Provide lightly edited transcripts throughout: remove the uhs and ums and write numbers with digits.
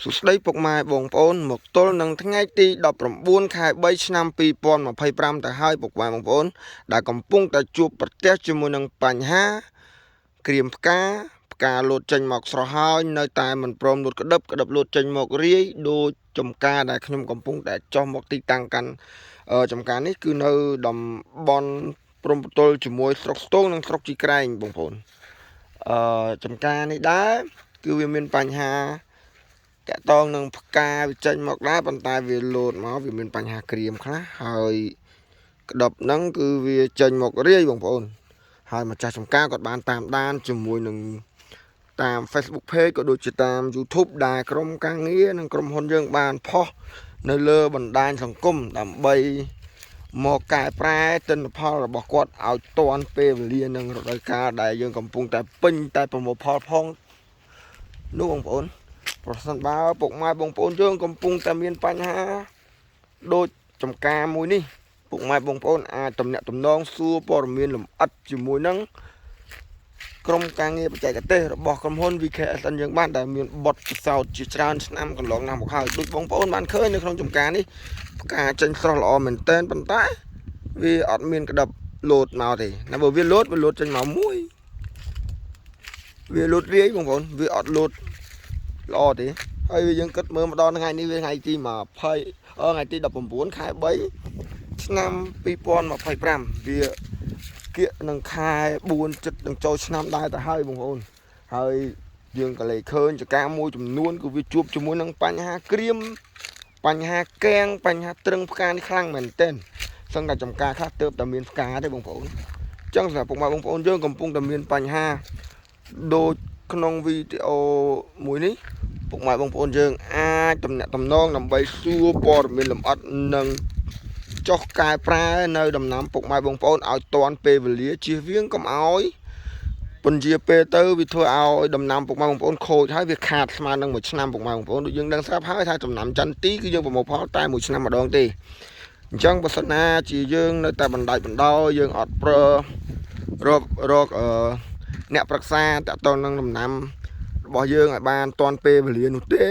សួស្តីពុកម៉ែបងប្អូនមកទល់នឹងថ្ងៃទី19ខែ3ឆ្នាំ2025ទៅហើយពុកម៉ែបងប្អូនដែលកំពុងតែជួបប្រទះជាមួយនឹងបញ្ហាក្រៀមផ្កាផ្កាលោតចេញមកស្រស់ហើយនៅតែមិនព្រមលោតក្តឹបក្តឹបលោតចេញមករាយដូចចំការដែលខ្ញុំកំពុងតែចុះមកទីតាំងកាន់ចំការនេះគឺនៅតំបន់ព្រំប្រទល់ជាមួយស្រុកស្ទោងនិងស្រុកជីក្រែងបងប្អូនចំការនេះដែរគឺវាមានបញ្ហា តាក់តងនឹងផ្កាវាចេញមកដែរប៉ុន្តែវាលោតមកវាមានបញ្ហាក្រៀមខ្លះហើយក្តប់ហ្នឹងគឺវាចេញមករាយបងប្អូនហើយម្ចាស់ចំការគាត់បានតាមដានជាមួយនឹងតាម Facebook Page ក៏ដូចជាតាម YouTube ដែលក្រុមការងារនិងក្រុមហ៊ុនយើងបានផុសនៅលើបណ្ដាញសង្គមដើម្បីមកកែប្រែទិន្នផលរបស់គាត់ឲ្យទាន់ពេលវេលានិងរដូវកាលដែលយើងកំពុងតែពេញតែប្រមូលផលផងនោះបងប្អូន ប្រសិនបើពុកម៉ែបងប្អូនយើងកំពុងតែមានបញ្ហាដូចចំការមួយនេះពុកម៉ែបងប្អូនអាចទំនាក់ទំនងសួរព័ត៌មានលម្អិតជាមួយនឹងក្រុមការងារបច្ចេកទេសរបស់ក្រុមហ៊ុន VKSN យើងបានដែលមានបទពិសោធន៍ជាច្រើនឆ្នាំកន្លងណាស់មកហើយដូចបងប្អូនបានឃើញនៅក្នុងចំការនេះផ្កាចេញស្រស់ល្អមែនទែនប៉ុន្តែវាអត់មានក្តឹបលោតមកទេណាបើវាលោតវាលោតចេញមកមួយវាលោតរាយបងប្អូនវាអត់លោត ល្អទេហើយវាយើងគិតមើលម្ដងថ្ងៃនេះវាថ្ងៃទី20ថ្ងៃទី19ខែ3ឆ្នាំ2025វាគៀកនឹងខែ4ចិត្តនឹងចូលឆ្នាំដែរទៅហើយបងប្អូនហើយយើងក៏លេខឃើញចការមួយចំនួនគឺវាជួបជាមួយនឹងបញ្ហាក្រៀមបញ្ហាកាំងបញ្ហាត្រឹងផ្កានេះខ្លាំងមែនទែនសឹងតែចំការខ្លះទៅតែមានផ្កាទេបងប្អូនអញ្ចឹងសម្រាប់ពុកម៉ែបងប្អូនយើងកំពុងតែមានបញ្ហាដូចក្នុងវីដេអូមួយនេះ ពុកម៉ែបងប្អូនយើងអាចទំនាក់ទំនងដើម្បីសួរព័ត៌មានលម្អិតនិងចុះកែប្រែនៅដំណាំពុកម៉ែបងប្អូនឲ្យទាន់ពេលវេលាជៀសវាងកុំឲ្យពន្យាពេលទៅវាធ្វើឲ្យដំណាំពុកម៉ែបងប្អូនខូចហើយវាខាតស្មើនឹងមួយឆ្នាំពុកម៉ែបងប្អូនដូចយើងដឹងស្រាប់ហើយថាដំណាំចន្ទទីគឺយើងប្រមូលផលតែមួយឆ្នាំម្ដងទេអញ្ចឹងបើសិនណាជាយើងនៅតែបណ្ដាច់បណ្ដោយយើងអត់ប្រើរករកអឺអ្នកប្រឹក្សាតាក់ទងនឹងដំណាំ របស់យើងឲ្យបានទាន់ពេលវេលានោះទេ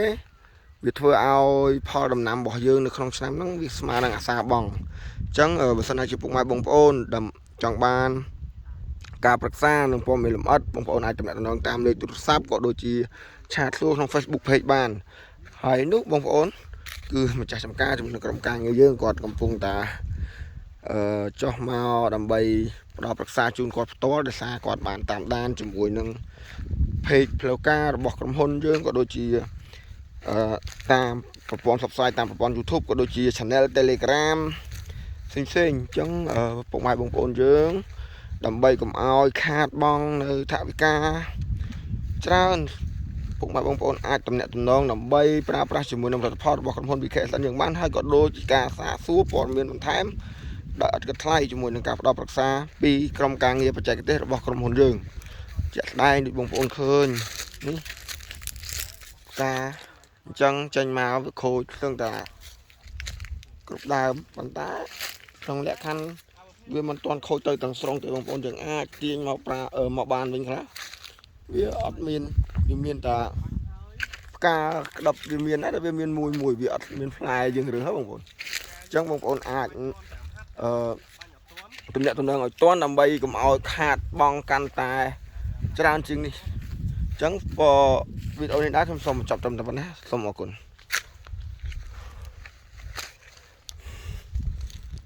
វាធ្វើឲ្យផលដំណាំរបស់យើងនៅក្នុងឆ្នាំហ្នឹងវាស្មើនឹងអាសាបងអញ្ចឹងបើសិនណាជាពុកម៉ែបងប្អូនដែលចង់បានការប្រឹក្សានិងព័ត៌មានលម្អិតបងប្អូនអាចទំនាក់ទំនងតាមលេខទូរស័ព្ទក៏ដូចជាchat សួរក្នុង Facebook Page បានហើយនោះបងប្អូនគឺម្ចាស់ចំការជាមួយនឹងក្រុមការងារយើងគាត់កំពុងតាចុះមកដើម្បីផ្ដល់ប្រឹក្សាជូនគាត់ផ្ទាល់ដោយសារគាត់បានតាមដានជាមួយនឹង page ផ្លូវការរបស់ក្រុមហ៊ុនយើងក៏ដូចជាតាមប្រព័ន្ធផ្សព្វផ្សាយតាមប្រព័ន្ធ YouTube ក៏ដូចជា Channel Telegram ផ្សេងផ្សេងអញ្ចឹងពុកម៉ែបងប្អូនយើង ដើម្បីកុំឲ្យខាតបង់នៅថវិកាច្រើនពុកម៉ែបងប្អូនអាចទំនាក់ទំនងដើម្បីប្រើប្រាស់ជាមួយនឹងផលិតផលរបស់ក្រុមហ៊ុន VKSN យើងបានហើយក៏ដូចជាការសាកសួរព័ត៌មានបន្ថែមដោយឥតគិតថ្លៃជាមួយនឹងការផ្ដល់ប្រឹក្សាពីក្រុមការងារបច្ចេកទេសរបស់ក្រុមហ៊ុនយើង ជាក់ស្ដែងដូចបងប្អូនឃើញនេះផ្កាអញ្ចឹងចេញមកវាខូចស្ទឹងតែគ្រប់ដើមប៉ុន្តែក្នុងលក្ខខណ្ឌវាមិនទាន់ខូចទៅទាំងស្រុងទេបងប្អូនយើងអាចទាញមកប្រាមកបានវិញខ្លះវាអត់មានវាមានតែផ្កាក្តាប់វាមានដែរតែវាមានមួយមួយវាអត់មានផ្លែយើងរើសហ៎បងប្អូនអញ្ចឹងបងប្អូនអាចអឺទំនាក់ទំនងឲ្យទាន់ដើម្បីកុំឲ្យខាតបង់កាន់តែ ច្រើនជាងនេះអញ្ចឹងវីដេអូនេះដែរខ្ញុំសូមបញ្ចប់ត្រឹមតែប៉ុណ្ណេះសូមអរគុណ។